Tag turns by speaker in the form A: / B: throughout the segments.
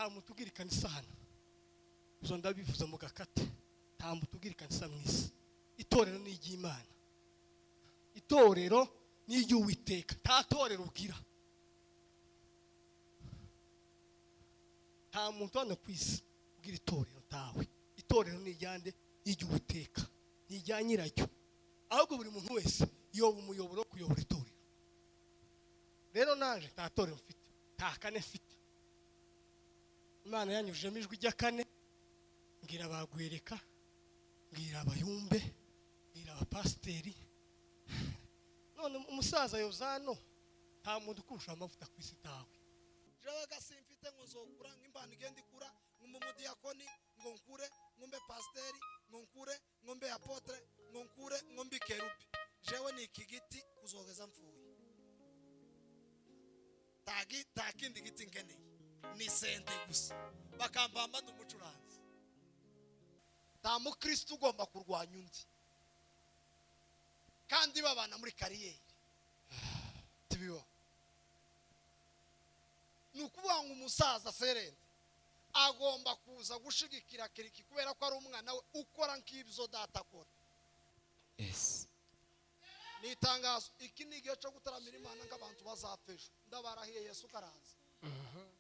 A: Nta muntu ugira ikanisa hano, izo ndabivuze mu gakate. Nta muntu ugira ikanisa mu isi. Itorero ni iry'Imana, itorero ni iry'Uwiteka. Nta torero ugira, nta muntu hano ku isi ugira itorero, ntawe. Itorero ni iryande? Ni iry'Uwiteka, ni irya nyiraryo. Ahubwo buri muntu wese yoba umuyoboro wo kuyobora itorero. Rero naje nta torero mfite, nta kane mfite. Imana yanyujemo ijwi rya kane, mbwira abagwereka, mbwira abayumbe, mbwira abapasiteri. None umusaza Yozano, nta muntu ukurusha amavuta ku isi, tawe.
B: Jewe simfite ngo nzokura nk'impano igenda ikura, ngo umudiyakoni, ngo nkure ngo mbe pasiteri, ngo nkure ngo mbe apotre, ngo nkure ngo mbe kerubi. Jewe ni iki giti kuzogeza mfuye. Nta kindi giti nkeneye, ni sente gusa, bakampamba ndi umucuranzi. Nta mukristo ugomba kurwanya undi kandi babana muri kariyeri, tibibaho. Ni ukuvuga ngo umusaza Serende agomba kuza gushigikira Kiriki kubera ko ari umwana we ukora nk'ibyo data akora.
C: Yes.
B: Ni itangazo, iki ni igihe cyo gutaramira Imana nk'abantu bazapfa ejo. Ndabarahiye, Yesu karaza.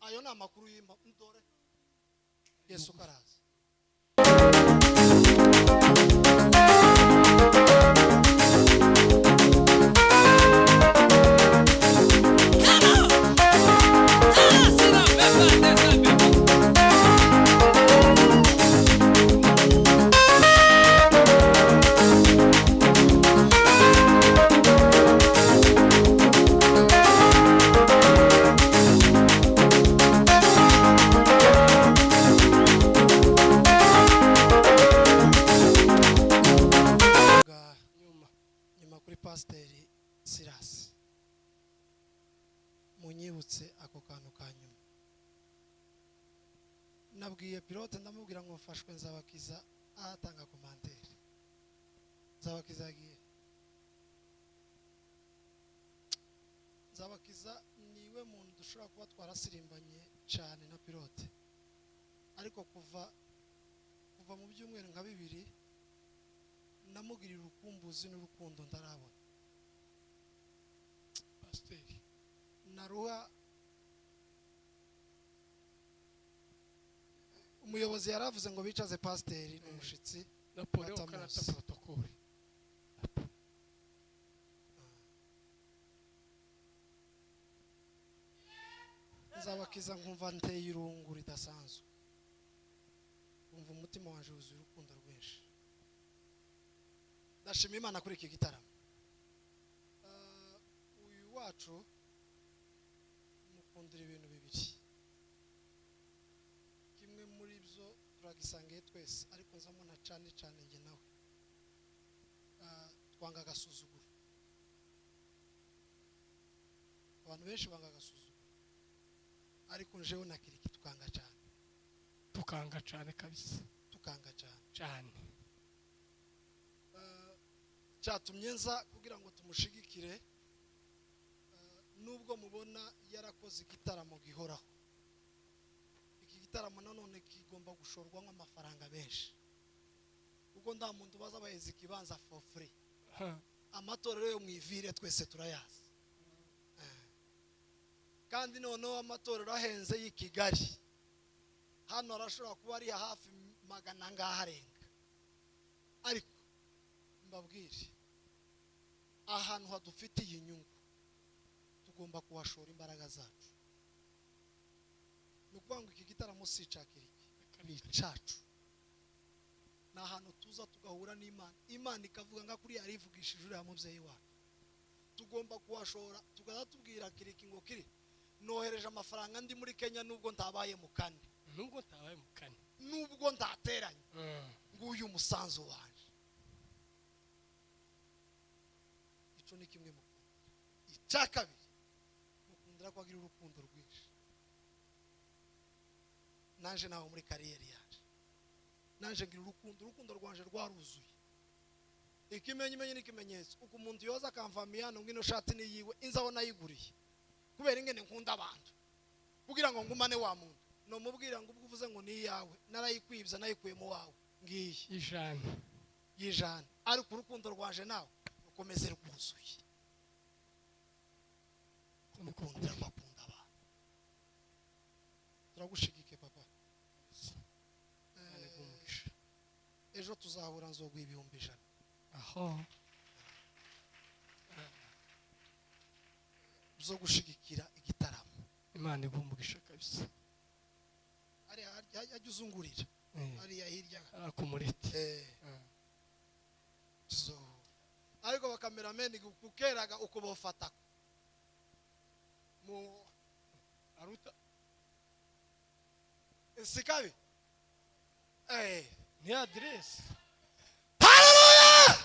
B: Ayo ni amakuru y'impa, dore Yesu karaza. Nyuma kuri Pasiteri Sirasi, munyibutse ako kantu ka nyuma. Nabwiye pilote, ndamubwira ngo mfashwe Nzabakiza atanga commentaire. Nzabakiza yagiye. Nzabakiza niwe muntu dushobora kuba twarasirimbanye cyane na pilote, ariko kuva mu byumweru nka bibiri namugirira urukumbuzi n'urukundo ntarabona.
A: Pasiteri
B: naruha umuyobozi yaravuze ngo bicaze pasiteri n'umushitsi
A: Napoleon
B: Batamuzi.
A: Karata protocole.
B: Nzabakiza nkumva nteye irungu ridasanzwe, nkumva umutima wanje wuzuye urukundo rwinshi. Ndashima Imana kuri iki gitaramo. Uyu wacu mukundira ibintu bibiri, kimwe muri byo turagisangiye twese, ariko nzamubona cyane cyane njye nawe. Twanga agasuzuguro. Abantu benshi banga agasuzuguro, ariko njewe na Kiriki tukanga cyane.
A: Tukanga cyane kabisa.
B: Tukanga cyane.
A: Cyane.
B: Cyatumye nza kugira ngo tumushigikire. Nubwo mubona yarakoze igitaramo gihoraho, iki gitaramo nanone kigomba gushorwamo amafaranga menshi, kuko nta muntu baza baheza ikibanza for free. Amatorero yo mu ivire twese turayazi, kandi noneho amatorero ahenze y'i Kigali hano arashobora kuba ari hafi magana angahe arenga. Ariko mbabwire, ahantu hadufitiye inyungu tugomba kuhashora imbaraga zacu. Ni ukuvuga ngo iki gitaramo si icya Kiriki, ni icyacu. Ni ahantu tuza tugahura n'Imana, Imana ikavuga nka kuriya yarivugishije uriya mubyeyi wacu. Tugomba kuhashora, tukaza tubwira Kiriki ngo kiri nohereje amafaranga ndi muri Kenya, nubwo ntabaye mu kane,
A: nubwo ntabaye mu kane,
B: nubwo ntateranye, nguyu umusanzu wanje. Ico ni kimwe mukundira. Icya kabiri mukundira ko agira urukundo rwinshi. Naje nawe muri kariyeri yaje, naje ngira urukundo, urukundo rwanje rwaruzuye. Ikimenyimenyi n'ikimenyetso, uko umuntu yoza akamvamiya hano ngino shati ni yiwe, inzaho nayiguriye kubera ingene nkunda abantu, kugira ngo ngumane wa muntu. Nomubwira ngo ubwo uvuze ngo ni iyawe, narayikwibye, nayikuye mu wawe, ngiyi.
A: Ijana.
B: Y'ijana, ariko urukundo rwaje nawe rukomeze rwuzuye. Kumukundira bakunda abantu. Turagushigike, papa.
A: Imana iguhe umugisha.
B: Ejo tuzahura, nzoguha 100,000.
A: Aho.
B: Zo gushigikira igitaramo.
A: Imana iguhe umugisha kabisa.
B: Hariya hajya uzungurira. Hariya hirya.
A: Ari kumureti.
B: Tuzohura, ariko ba cameraman kukeraga uko bofata mu
A: aruta.
B: Sikabi.
A: Ni aderesi.
B: Haleluya!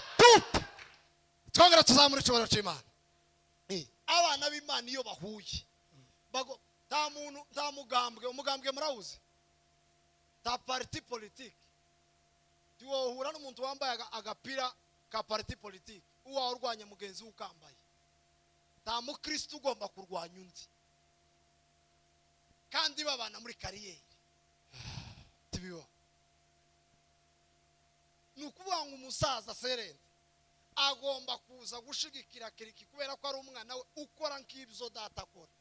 B: Twongera tuzamura icyubahiro cy'Imana. Abana b'Imana iyo bahuye, nta muntu, nta mugambwe. Umugambwe murawuzi? Nta parti politique. Ntiwohura n'umuntu wambaye agapira ka parti politique, uwawe urwanya mugenzi we ukambaye. Nta mukristo ugomba kurwanya undi kandi babana muri carrière. Tibibaho. Ni ukuvuga ngo umusaza Serende agomba kuza gushigikira Kiriki kubera ko ari umwana we ukora nk'ibyo data akora.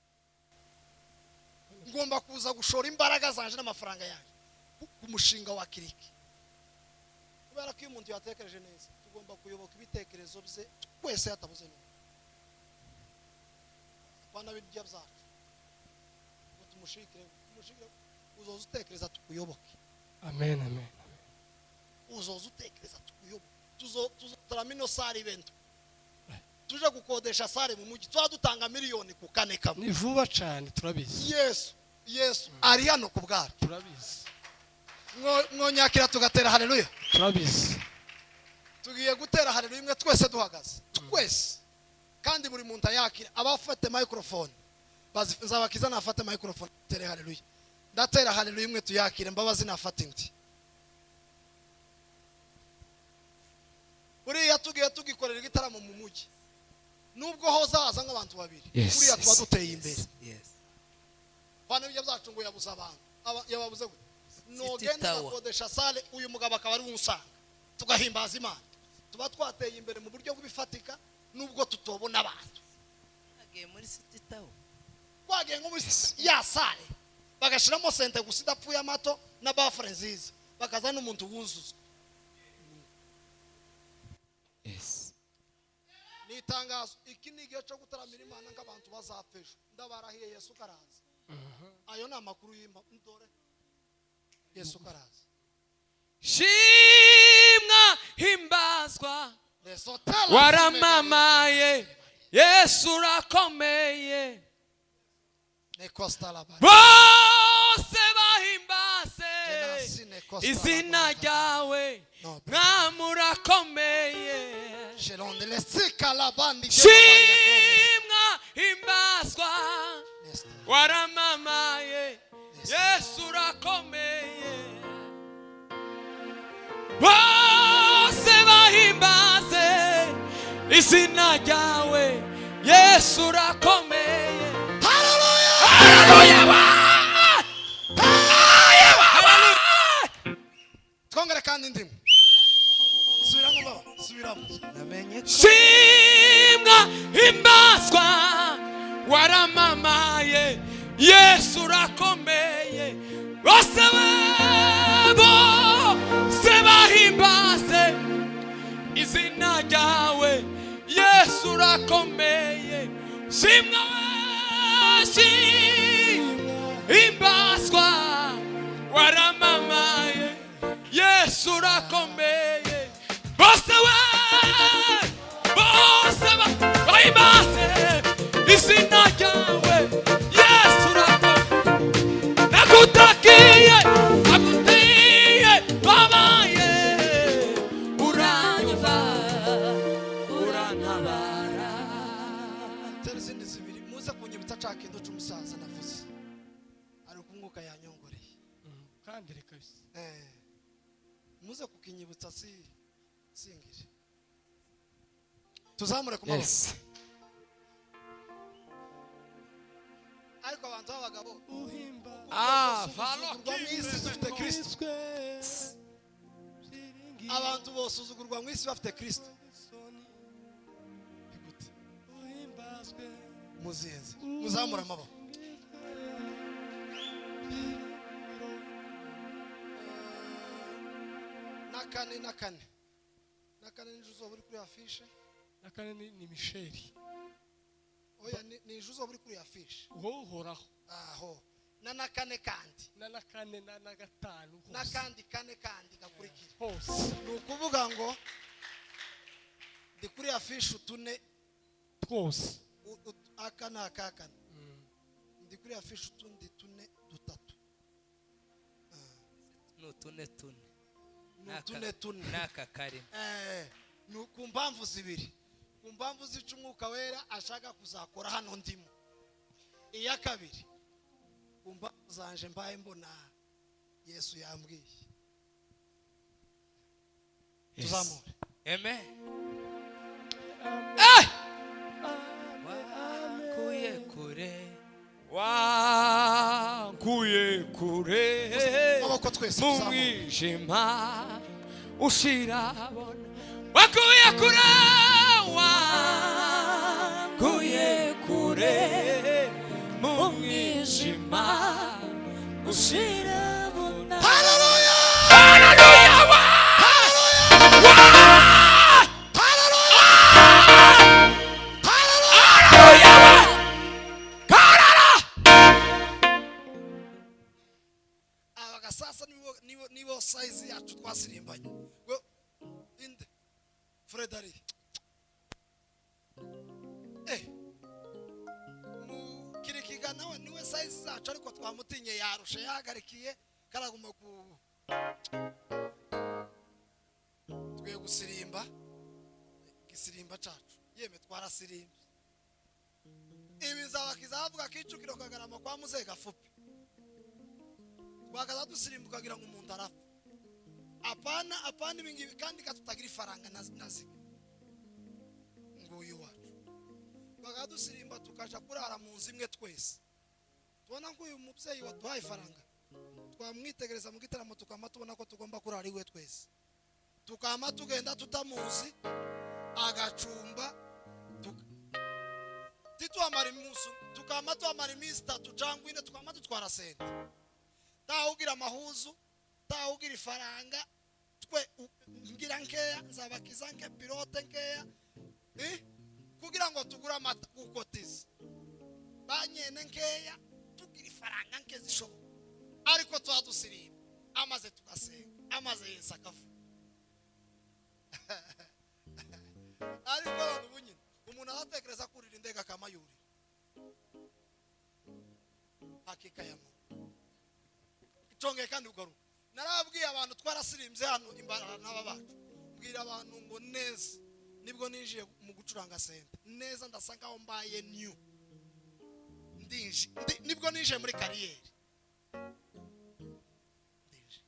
B: Ngomba kuza gushora imbaraga zanje n'amafaranga yanjye ku mushinga wa Kiriki, kubera ko iyo umuntu yatekereje neza, tugomba kuyoboka ibitekerezo bye twese, hatabuze n'umwe. Apana birya byacu ngo tumushigikire, tumushigikire. Uzoza utekereza, tukuyoboke.
A: Amen, amen.
B: Uzoza utekereza, tukuyoboke. Tuzotarama ino salle ibento, tuje gukodesha salle mu mujyi, tuba dutanga miliyoni ku kane kamwe.
A: Ni vuba cyane, turabizi.
B: Yesu, Yesu ari hano ku bwacu.
A: Turabizi.
B: Mwonyakira tugatera haleluya.
A: Turabizi.
B: Tugiye gutera haleluya imwe twese duhagaze, twese, kandi buri muntu ayakira. Abafate microphone, Nzabakiza nafate microphone tere haleluya. Ndatera haleluya imwe tuyakire. Mbabazi nafate indi. Buriya tugiye tugikorera igitaramo mu mujyi, nubwo hoza haza nk'abantu babiri, buriya tuba duteye imbere. Bana bijya byacu ngo yabuze abantu. Yababuze gute? Nogenda
D: Tower.
B: ugakodesha salle, uyu mugabo akaba ari we usanga tugahimbaza Imana, tuba twateye imbere mu buryo bw'ibifatika, nubwo tutobona abantu.
D: Agiye muri City Tower.
B: Twagiye nko muri ya salle, bagashiramo synthé gusa idapfuye, amato na baffle nziza, bakaza n'umuntu wuzuza. Ni itangazo. Iki ni igihe cyo gutaramira Imana nk'abantu bazapfa ejo. Ndabarahiye, Yesu karaza. Ayo ni amakuru y'impa. Dore Yesu karaza.
C: Shimwa, himbazwa. Waramamaye, Yesu urakomeye. Bose bahimbaze izina ryawe, mwami urakomeye. Shimwa, himbazwa, waramamaye, Yesu urakomeye. Bose bahimbaze izina ryawe, Yesu urakomeye. Haleluya! Haleluya!
B: Twongere kandi ndimo. Subiramo baba, subiramo.
D: Namenye ko
C: Shimwa, himbazwa, waramamaye, Yesu urakomeye. Bose, bose bahimbaze izina ryawe, Yesu urakomeye. Shimwa, himbazwa, waramamaye, Yesu urakomeye. Bose we, bose bahimbaze izina ryawe, Yesu urakomeye. Nagutakiye, nagutiye, babaye, uranyumva, urantabara.
B: Tera izindi zibiri, muze kunyibutsa ca kintu c'umusaza navuze, ariko umwuka yanyongoreye.
A: Kandi reka bisa.
B: Muze kukinyibutsa, si singire. Tuzamure ku maboko.
C: Yes.
B: Ariko Ariko abantu b'abagabo
C: Ah,
B: basuzugurwa mu isi dufite Kristo. Abantu bosuzugurwa mu isi bafite Kristo. Ni gute? Muzinzi muzamura amaboko. Na kane, na kane, na kane, nije uzoba uri kuri afishe.
A: Na kane ni Misheli.
B: Oya, nije uzoba uri kuri afishe.
A: Wowe uhoraho.
B: Aho na kane kandi.
A: Na kane na gatanu hose.
B: N'akandi kane kandi gakurikira.
A: Hose.
B: Ni ukuvuga ngo ndi kuri afishe utune
A: twose.
B: Aka ni aka kane. Ndi kuri afishe utundi tune dutatu.
D: Ni utune tune.
B: Ni utune tune.
D: N'aka karimo.
B: Ni ku mpamvu zibiri, ku mpamvu zica Umwuka Wera ashaka kuzakora hano ndimo. Iya kabiri, ku mpamvu zanje mbaye mbona Yesu yambwiye tuzamure.
D: Amen. Wankuye kure.
C: Wankuye kure
B: Amaboko twese
C: mu
B: tuzamure.
C: mwijima ushirabona. Wakuye kure, wankuye kure mu mwijima ushirabona.
B: Haleluya!
C: Haleluya!
B: Haleluya!
C: Haleluya! Karara!
B: Aba gasasa nibo size yacu twasirimbanye. We inde Fredari mukirikiga nawe niwe size zacu, ariko twamutinye yarushe yahagarikiye karaguma ku twe gusirimba gisirimba cacu yeme twarasirimbye. Ibi nzabakiza Kicukiro Kagarama kwa muzehe Gafupi, twakaza dusirimba ukagira ngo umuntu arapfa. Apana, apana, ibi ngibi kandi katutagira ifaranga na zimwe. Nguyu wacu twakaza dusirimba tukaja kurara mu nzu imwe twese, tubona ko uyu mubyeyi waduhaye ifaranga twamwitegereza mu gitaramo tukama tubona ko tugomba kurara iwe twese, tukama tugenda tutamuzi agacumba tituhamara imunsi, tukama tuhamara iminsi 3 cyangwa 4, tukama dutwara sente, tawugira amahuzu, tawugira ifaranga, twe ngira nkeya nzabakiza nke pilote nkeya kugira ngo tugure amata gukotiza banyene nkeya, tugira ifaranga nke zishoboka, ariko twadusirimba amaze tugasenga amaze Yesu akavuga. Ariko abantu bunyine umuntu aratekereza kurira indege akamayurira hakika ya Mungu icongeye kandi ugaruka. Narabwiye abantu twarasirimbye hano imbarara n'aba bacu, mbwira abantu ngo neza nibwo ninjiye mu gucuranga sente neza ndasa nkaho mbaye new ndinji nibwo ninjiye muri kariyeri ndinji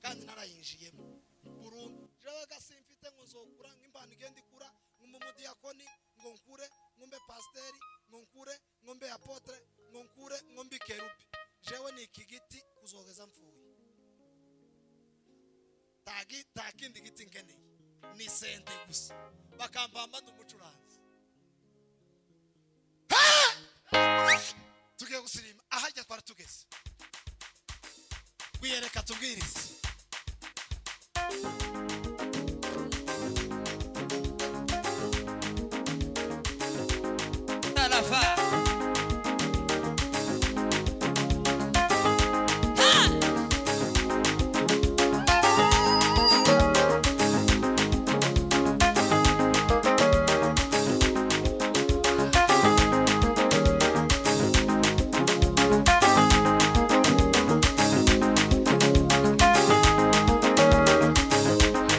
B: kandi narayinjiyemo burundu. Jewe simfite ngo nzokura nk'impano igenda ikura nk'umudiyakoni ngo nkure ngombe pasiteri ngo nkure ngombe apotre ngo nkure ngombe kerubi. Jewe ni iki giti kuzogeza mfuye, takindi giti nkeneye ni sente gusa, bakampamba ndi umucuranzi. Tugiye gusirima ahajya twari tugeze, wiyereka tubwirize.
D: Tarafa.
B: Haleluya!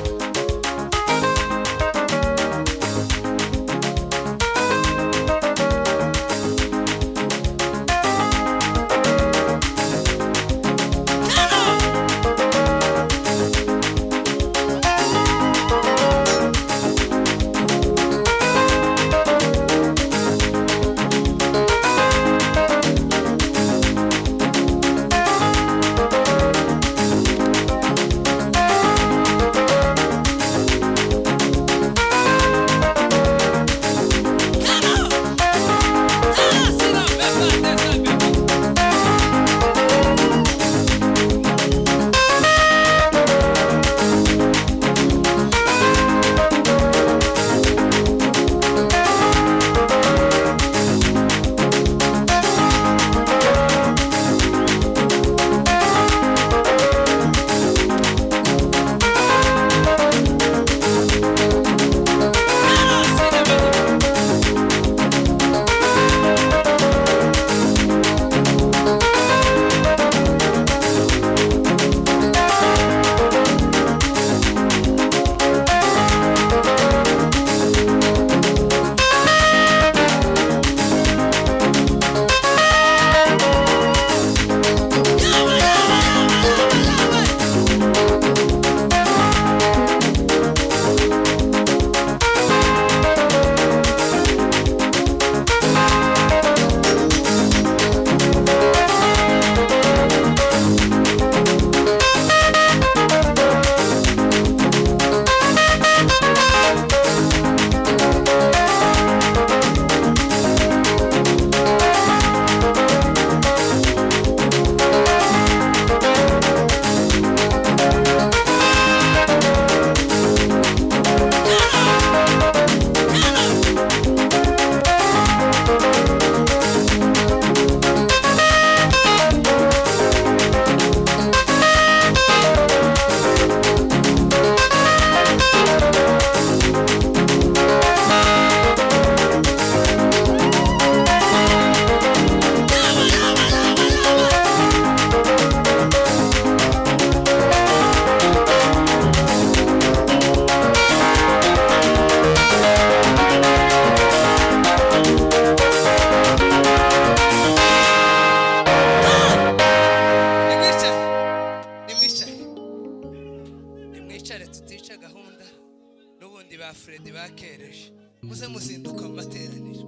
D: Fredi bakereje, muze muzinduka mu materaniro.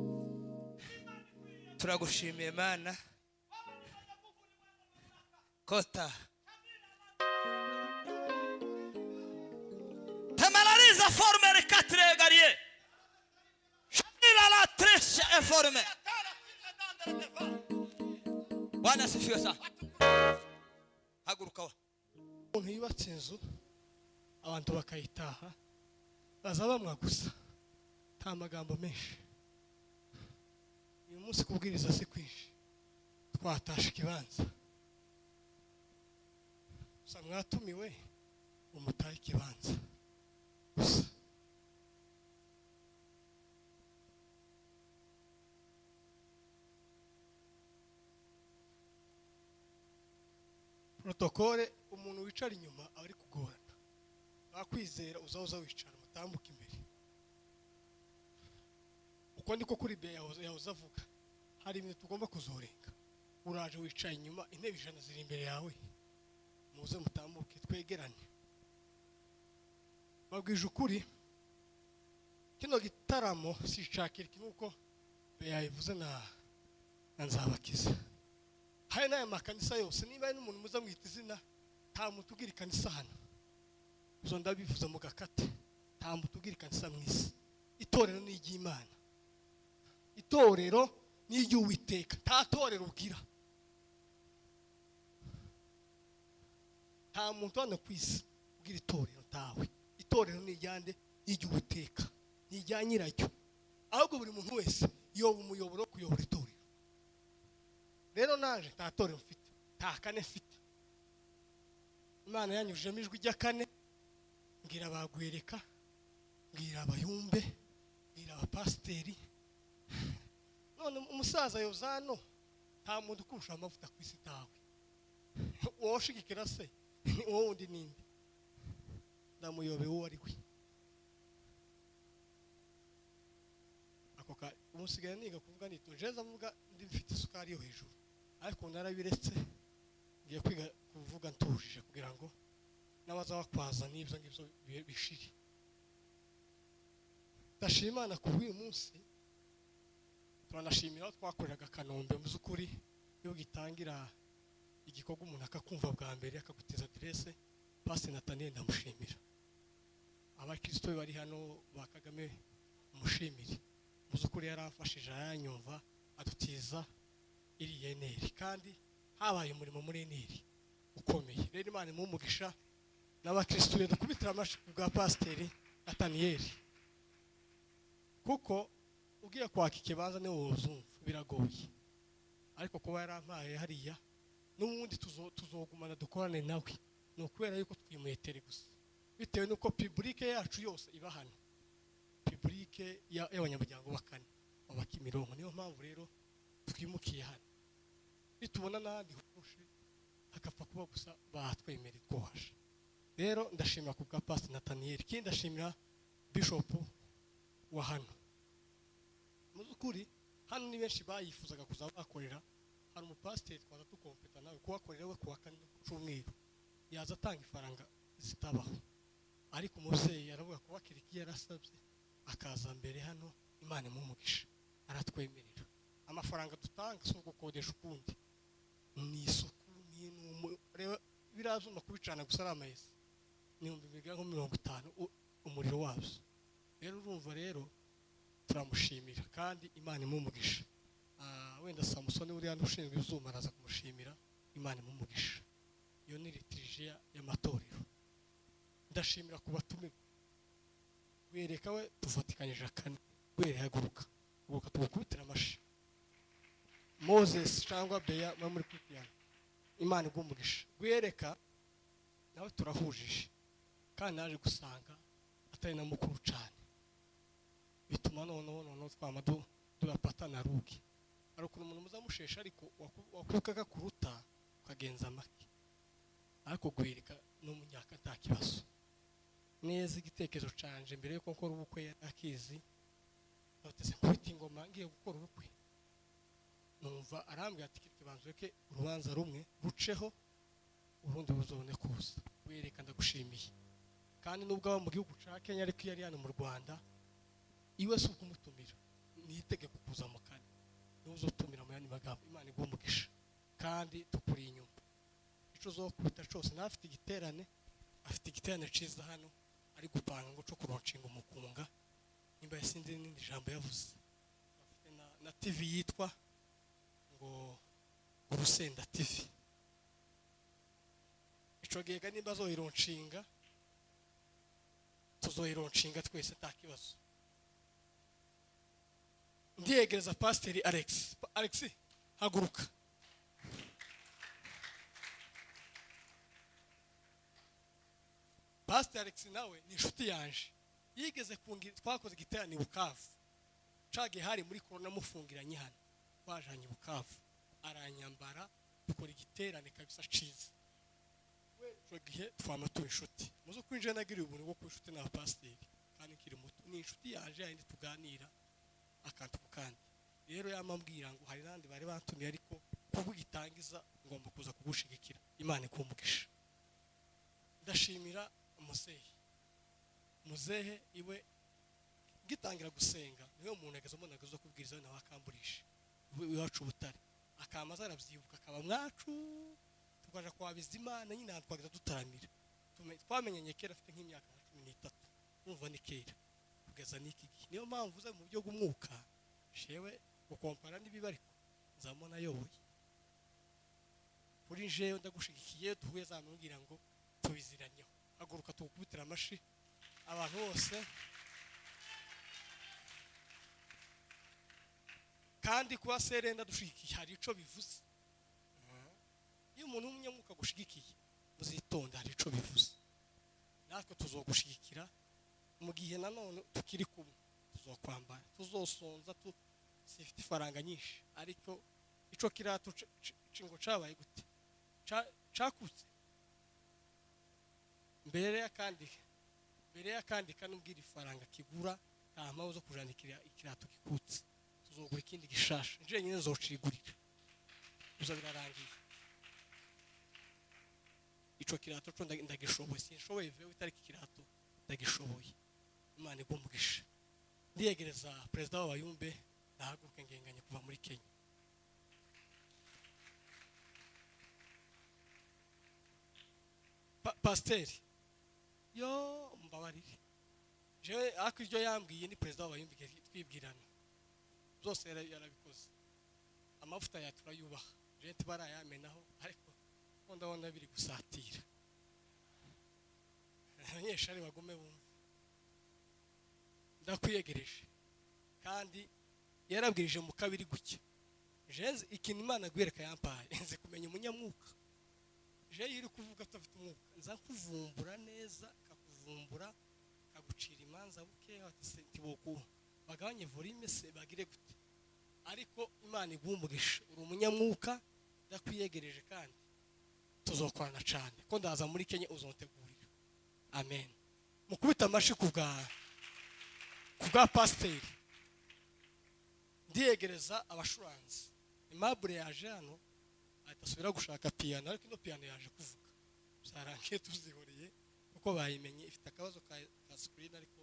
D: Turagushimiye Mana. Kota
E: Temelariza forme quatre garie. Shila la treshe e forme. Bwana asifiwe sana. Haguruka wa.
A: Umuntu yubatse inzu abantu bakayitaha, baza bamwa gusa, nta magambo menshi. Uyu munsi kubwiriza si kwinshi, twatashe ikibanza gusa, mwatumiwe umutahe ikibanza gusa. Protokole, umuntu wicara inyuma aba ari kugorana, bakwizera uza wicara mutambuka imbere. Uko niko kuri be yahoze avuga, hari ibintu tugomba kuzorenga. Uraje wicaye inyuma, intebe 100 ziri imbere yawe, muze mutambuke twegerane. Babwije ukuri, kino gitaramo sishakira nuko be yabivuze na Nzabakiza. Hari n'aya makanisa yose, niba ari n'umuntu muza mwita izina, nta muntu ugira ikanisa hano. Izo ndabivuze mu gakate, nta muntu ugira ikanisa mu isi. Itorero ni iry'Imana, itorero ni iry'Uwiteka, nta torero ugira. Nta muntu hano ku isi ugira itorero, ntawe. Itorero ni iryande? Iry'Uwiteka, ni irya nyiraryo. Ahubwo buri muntu wese yoba umuyoboro wo kuyobora itorero. Rero naje nta torero mfite, nta kane mfite. Imana yanyujijemo ijwi rya kane, mbwira abagwereka, mbwira abayumbe, mbwira abapasiteri. None umusaza Yozano, nta muntu ukurusha amavuta ku isi tawe. Wowe ushigikira se wowe undi ninde? Ndamuyobe uwo ari we. Ako ka umusigaye niga kuvuga nitoje, nza mvuga ndi mfite isukari yo hejuru, ariko narabiretse, ngiye kwiga kuvuga ntujije kugira ngo n'abaza bakwaza n'ibyo ngibyo bishire. Ndashima Imana ku bw'uyu munsi. Turanashimira aho twakoreraga Kanombe. Mu by'ukuri iyo gitangira igikorwa umuntu akakumva bwa mbere akaguteza aderese, Pastor Nathaniel ndamushimira. Abakristo bari hano ba Kagame umushimire. Mu by'ukuri yaramfashije, aranyumva, adutiza iriya eneri, kandi habaye umurimo muri eneri ukomeye. Rero Imana imuhe umugisha n'abakristo be, dukubitira amashyi bwa Pasiteri Nathaniel, kuko ugiye kwaka ikibanza niwe wuzumva biragoye, ariko kuba yarampaye hariya n'ubundi tuzogumana dukorane nawe, ni ukubera yuko twimuyetere gusa, bitewe n'uko publike yacu yose iba hano, publike y'abanyamuryango bakane baba Kimironko. Niyo mpamvu rero twimukiye hano, nitubona n'ahandi hose hakapfa kuba gusa batwemereye twohaje. Rero ndashimira ku bwa Pastor Nathaniel, ikindi ndashimira Bishop wa hano. Mu by'ukuri hano ni benshi bayifuzaga kuza bakorera. Hari umupasiteri twaza tukompeta nawe kuhakorera we kuwa kane cyumweru, yaza atanga ifaranga zitabaho, ariko umubyeyi aravuga kuba kirikiya yarasabye akaza mbere hano, Imana imumugisha aratwemerera. Amafaranga dutanga si ugukodesha ukundi, ni isuku, ni reba birazuma kubicana gusa ari amayesi ni 50,000 umuriro wabyo. Rero urumva rero turamushimira kandi Imana imumugisha. Wenda Samusoni uriya ushinzwe izuba araza kumushimira, Imana imumugisha. Iyo ni liturgia y'amatorero. Ndashimira ku batumirwa, wereka we tufatikanyije akane, were haguruka haguruka tugukubitira amashi. Moses cyangwa Bea muri kuri piano, Imana igumugisha. Wereka nawe turahujije, kandi naje gusanga atari na mukuru cyane, bituma noneho twama durapatana rugi. Hari ukuntu umuntu muzamushesha ariko wakwibuka kuruta ukagenza make, ariko guhirika n'umunyaka nta kibazo. Neza igitekerezo canje mbere yuko nkora ubukwe yarakizi, bateze kubita ingoma ngiye gukora ubukwe, numva arambwira ati kibanzo reke urubanza rumwe ruceho urundi ruzobone kuza. Wereka ndagushimiye. Kandi nubwo aba mu gihugu cya Kenya, ariko iyo ari hano mu Rwanda iwe si ukumutumira, ni itegeko kuza mu kane, niwe uzotumira. Mu yandi magambo, Imana iguha umugisha kandi tukuri inyuma. Ico uzokubita cose, nawe afite igiterane, afite igiterane ciza hano ari gupanga ngo co kuronshinga umukunga, nimba yasinze n'indi jambo yavuze. Afite na TV yitwa ngo Urusenda TV. Ico gihe ga nimba azoyironshinga, tuzoyironshinga twese, nta kibazo. Ndiyegereza Pasiteri Alex. Alex, haguruka. Pasiteri Alex nawe ni inshuti yanje, yigeze kungira, twakoze igiterane i Bukavu cagiye hari muri corona, mufungiranye hano, twajanye i Bukavu, aranyambara, dukora igiterane kabisa ciza. Ico gihe twama tuba inshuti. Muzi ko inje nagiriye ubuntu bwo kuba inshuti na pasiteri kandi nkiri muto. Ni inshuti yanje yindi, tuganira akantu ku kandi. Rero yamambwira ngo hari n'abandi bari bantumiye, ariko kubwo gitangiza ngomba kuza kugushigikira. Imana ikumugisha. Ndashimira muzehe. Muzehe iwe gitangira gusenga niwe muntu ageze umuntu ageze kubwiriza nawe akamburisha iwe iwacu Butare, akamaza arabyibuka, akaba mwacu, tukaja kwa Bizimana nyine ahantu twageza dutaramira. Twamenyanye kera afite nk'imyaka nka 13, urumva ni kera kugeza n'iki gihe. Niyo mpamvu uza mu buryo bw'umwuka jewe gukompara n'ibiba, ariko nzamubona ayoboye kuri jewe. Ndagushigikiye, duhuye zamubwira ngo tubiziranyeho. Haguruka tugukubitira amashi abantu bose. Kandi kuba serenda dushigikiye hari ico bivuze. Iyo umuntu w'umunyamwuka agushigikiye muzitonda, hari ico bivuze. Natwe tuzogushigikira mu gihe nanone tukiri kumwe, tuzokwambara, tuzosonza, sifite ifaranga nyinshi, ariko ico kirato ngo cabaye gute? Cakutse mbere y'akandi, mbere y'akandi kanubwira ifaranga kigura. Nta mpamvu zo kujana ikirato gikutse, tuzogura ikindi gishasha, nje nyine nzocigurira, bizo birarangiye. Ico kirato co ndagishoboye, sinshoboye vewe itariki, ikirato ndagishoboye. Imana iguhe umugisha. Ndiyegereza perezida w'abayumbe, nahaguruke ngenganye kuva muri Kenya. Pasiteri yo mbabarire, jewe ariko iryo yambwiye ni perezida w'abayumbe twibwirana byose yarabikoze. Amavuta ya turayubaha, jewe ntibarayamenaho, ariko ko ndabona biri gusatira. Abanyeshuri bagume bumve, ndakwiyegereje. Kandi yarabwirije mu kabiri gucya. Jewe ikintu Imana agwereka yampaye, nzi kumenya umunyamwuka. Jewe iyo uri kuvuga atafite umwuka, nza kuvumbura neza, kakuvumbura, kagucira imanza buke, ati se ntiboku bagabanye volume se bagire gute. Ariko Imana iguha umugisha, uri umunyamwuka, ndakwiyegereje kandi tuzokorana cyane. Ko ndaza muri Kenya uzontegurira. Amen. Mukubita amashi kubwa pasiteri. Ndiyegereza abashuranzi. Aimable yaje hano ahita asubira gushaka piano, ariko ino piano yaje kuvuga byarangiye tuzihoreye kuko bayimenye ifite akabazo ka screen, ariko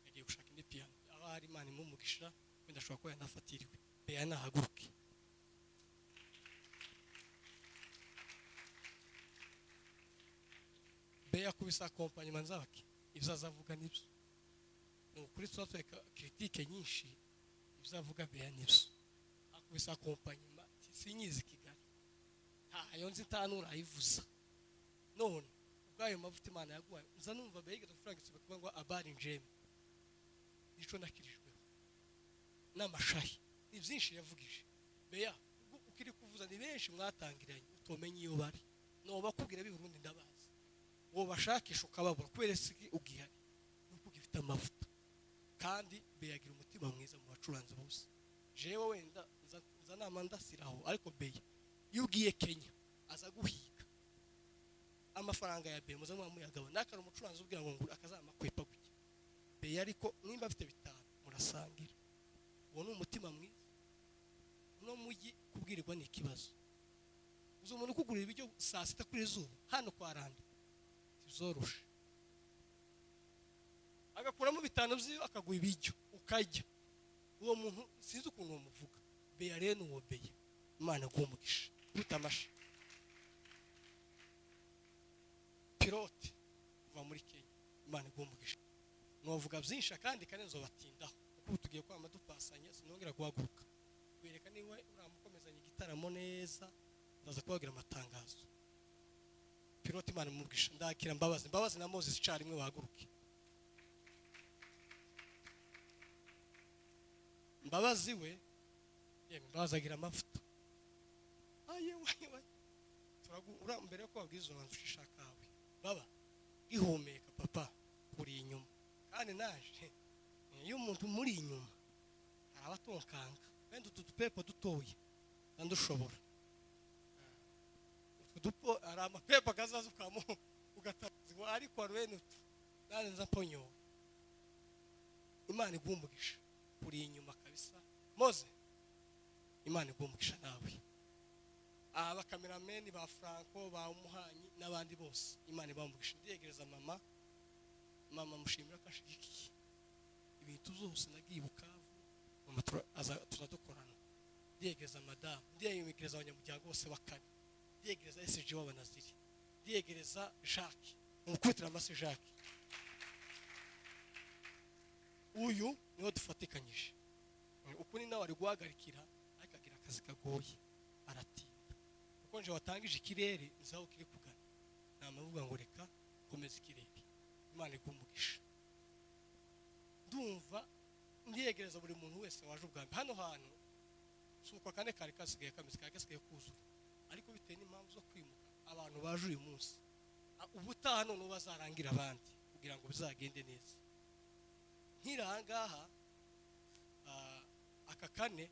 A: yagiye gushaka indi piano. Aho hari Imana imumugisha, wenda ashobora kuba yanafatiriwe. Bea nahaguruke. Bea kubisa accompagnement nzabaki ibyo azavuga nibyo. Ni ukuri tuba critique nyinshi, ibyo avuga Bea nibyo. Akubisa accompagnement sinyizi Kigali, ntayo nzi, nta nurayivuza. None ubwayo mavuta Imana yaguhaye, nza numva Bea yigeze gucuranga ikintu kuvuga ngo abari njeme, nico nakirijweho n'amashahi, ni byinshi yavugije. Bea ubwo ukiri kuvuza ni benshi mwatangiranye utomenye iyo bari, no bakubwira bi Burundi ndabazi, uwo bashakisha ukababura kubera siki ugihari, nuko ugifite amavuta. Kandi Bea agira umutima mwiza mu bacuranzi bose. Jewe wenda nza nama ndasiraho, ariko Bea iyo ugiye Kenya aza guhiga amafaranga ya Bea, muza muyagaba nakara umucuranzi ubwira ngo ngura akazamakwepa gutya. Bea ariko nimba afite 5 murasangira. Uwo ni umutima mwiza. Uno mujyi kubwirirwa ni ikibazo. Uzi umuntu ukugurira ibiryo saa sita kuri izuba hano kwa Rando ntibyoroshe. Agakuramo 5 byiwe akaguha ibiryo ukajya. Uwo muntu sinzi ukuntu umuvuga. Beya rero uwo beya. Imana iguhe umugisha. Kubita amashi. Pilote kuva muri Kenya. Imana iguhe umugisha. Novuga byinshi kandi kane nzobatindaho. Kuko ubu tugiye kwama dupasanya sinongera guhaguruka. Wereka niwe uramukomezanya igitaramo neza, ndaza kubabwira amatangazo. Pilote Imana imumugisha. Ndakira Mbabazi. Mbabazi na Moses icarimwe bahaguruke. Mbabazi we, yemwe Mbabazi agira amavuta. Aye waye waye. Turagura mbere yo kubabwiza ubanza ushishakawe. Baba ihumeka papa uri inyuma. Kandi naje iyo umuntu muri inyuma arabatonkanga. Wenda utu dupepo dutoye ndandushobora. Utu dupo ari amapepo akazaza ukamu ugatazwa ariko arwene utu. Nane nza ponyo. Imana iguhe umugisha. Uri inyuma kabisa. Moze Imana iguhe umugisha nawe. Aba cameramen ba Franco ba Umuhanyi n'abandi bose Imana ibahe umugisha. Ndiyegereza mama. Mama mushimira ko ashigikiye ibintu zose nagiye Bukavu. Mama tuzadukorana. Ndiyegereza madamu, ndiyegereza abanyamuryango bose bakane, ndiyegereza SG w'abanaziri, ndiyegereza Jacques, umukubitira amase Jacques. Uyu niwe dufatikanyije. Uku ni nawe ari guhagarikira ariko agira akazi kagoye, aratinda. Kuko nje watangije ikirere nzaho kiri kugana. Namavuga ngo reka komeza ikirere. Imana iguhe umugisha. Ndumva ndiyegereza buri muntu wese waje ubwa mbere hano hantu. Suko kane kari kasigaye kameze kari kasigaye kuzura, ariko bitewe n'impamvu zo kwimuka abantu baje uyu munsi, ubutaha none bazarangira abandi kugira ngo bizagende neza. Nkiri aha ngaha, aka kane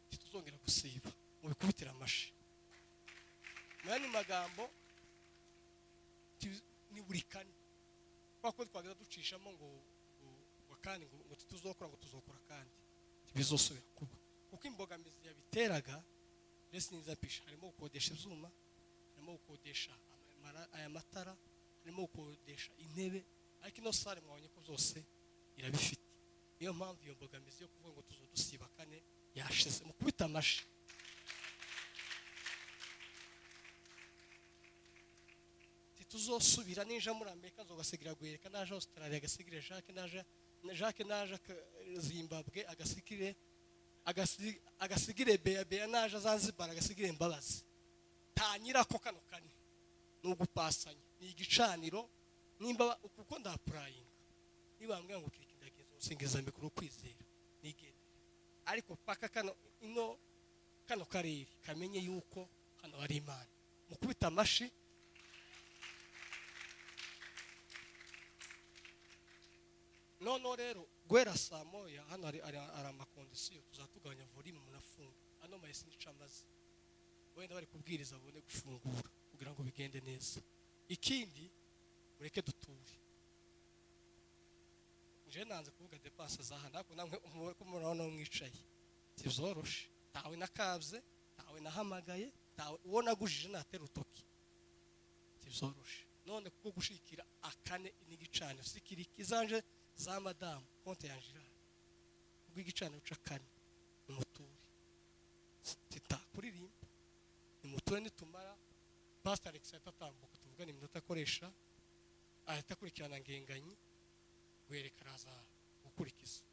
A: ntituzongera gusiba, mubikubitira amashi. Mu yandi magambo ni buri kane, kubera ko twageza ducishamo ngo kandi ngo tuzokora ngo tuzokora kandi ntibizosubira kuba, kuko imbogamizi yabiteraga mbese niza pisha, harimo gukodesha ibyuma, harimo gukodesha aya matara, harimo gukodesha intebe, ariko ino sale mwabonye ko zose irabifite. Niyo mpamvu iyo mbogamizi yo kuvuga ngo tuzodusiba kane yashize. Mukubita amashi. Tituzosubira ninja muri Amerika nzogasigira Gwereka, naje Australia agasigire Jacques, naje Jacques, naje Zimbabwe agasigire agasigire Bea, Bea naje Zanzibar agasigire Mbabazi. Tanyira ko kano kane nugupasanya ni igicaniro. Nimba kuko ndapurayinga niba mbwa ngo kiriki ndagenza usingeza mikoro kwizera nigende, ariko paka kano ino kano karere kamenye yuko hano hari Imana. Mukubita amashi. Nono rero gwera saa moya hano hari amakondisiyo tuzatugabanya volume munafunga hano mahese nicamaze wenda bari kubwiriza bone gufungura kugira ngo bigende neza. Ikindi mureke duture. Nje nanze kuvuga dépense za hano ariko namwe ko murabona mwicaye tizoroshe. Tawe nakabze, tawe nahamagaye, tawe uwo nagujije natera utoki tizoroshe. None kuko gushikira akane n'igicaniro sikiriki zanje za madamu konte ya Girard ubwo igicaniro cakane nimuture titakuririmba nimuture. Nitumara Pastor Alex atatambuka tuvugane iminota akoresha ahita akurikirana ngenganyi gwereka araza gukurikiza.